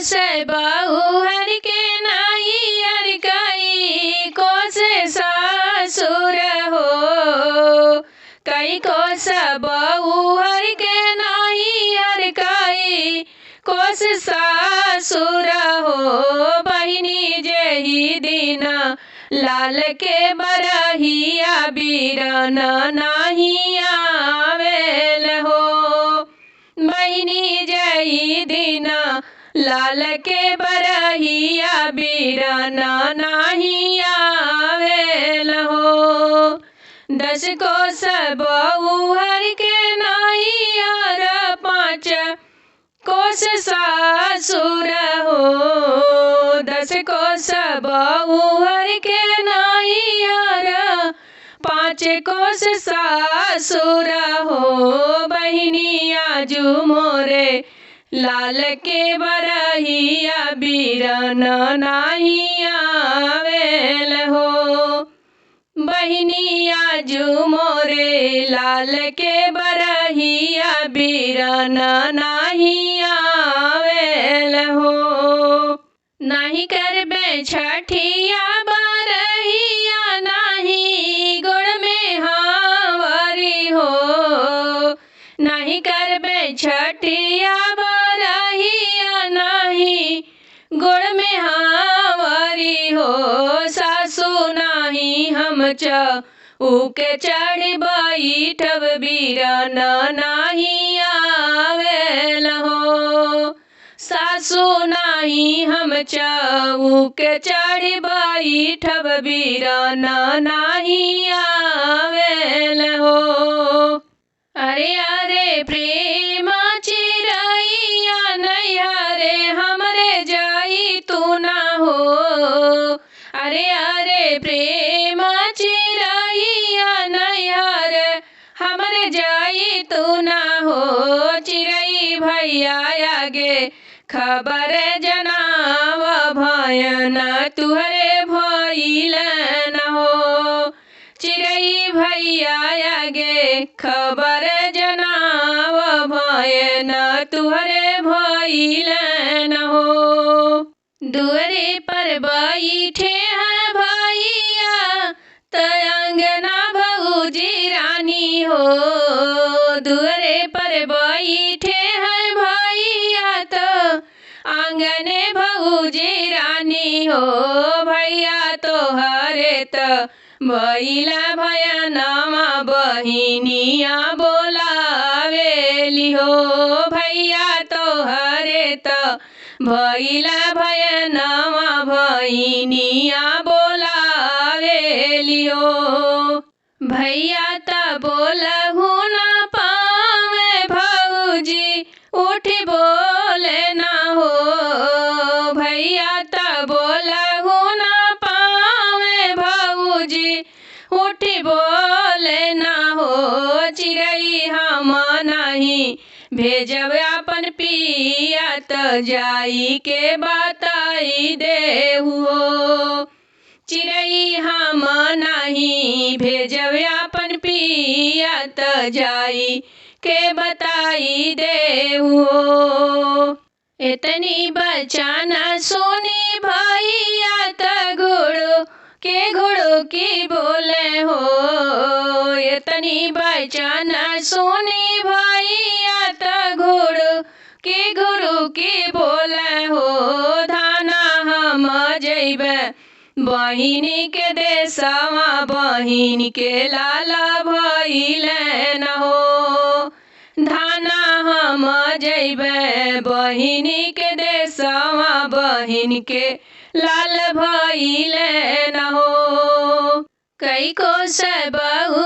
कोस बहुहर के नाही हर कई कोस सासुर हो। कई कोस बहुहर के नाही हर कई कोस सासुर हो। बहिनी जेहि दिना लाल के बरहिया बीरन नाही आवेल हो। बहिनी जेहि दिना लाल के बरहिया बीरन नाही आवेल हो। 10 कोस बहुहर के नाही हर 5 कोस सासुर हो। 10 कोस बहुहर के नाही हर 5 कोस सासुर हो। बहिनी आजू मोरे लाल के बरहिया बीरन नाही आवेल हो। बहिनी आजू मोरे लाल के बरहिया बीरन नाही आवेल हो। नाही करबे छठिया बरहिया नाही गोड़ में हावरी हो। नाही करबे छठिया बरहिया नाही गोड़ में हावरी हो। सासू नाही हम चौके चढ़ बैठब बीरन नाही आवेल हो। सासू नाही हम चौके चढ़ बैठब बीरन नाही आवेल हो। अरे अरे प्रेम चिरैया नैहरे हमरे जाई तू ना हो। अरे अरे प्रेम चिरैया नैहर हमरे जाई तू ना हो। चिरई भैया आगे खबर जनाव भयन तुहरे भइल न हो। चिरई भैया आगे खबर जनाव भयन तुहरे भइल न हो। दुअरे पर बैठे हैं भैया त अंगना भौजी रानी हो। दुअरे पर बैठे हैं भैया त आंगने भौजी रानी हो। भैया तोहरे त भैला भयनमा बहिनिया बोलावेली हो। भैया तोहरे त भैला भयनमा बहिनिया बोलावेली हो। भैया त बोलहु ना पावे भौजी उठ बोले ना हो। भैया त बोलहु ना पावे भौजी उठ बोले ना हो। चिरई हम नाही भेजब अपन पिया त जाई के बताई देहु हो। चिरई हम नाही भेजब अपन पिया त जाई के बताई देहु हो। इतनी बचाना सुनी भैया त घोड़ो के घोड़ो की बोले हो। इतनी बचाना सुनी भैया त घोड़ो के घोड़ो की बोले हो। धाना हम जैबे बहिनी के देसवा बहिन के लाला भइल न हो। धाना हम जैबे बहिनी के देसवा बहिन के लाल भइल न हो। कई कोस बहु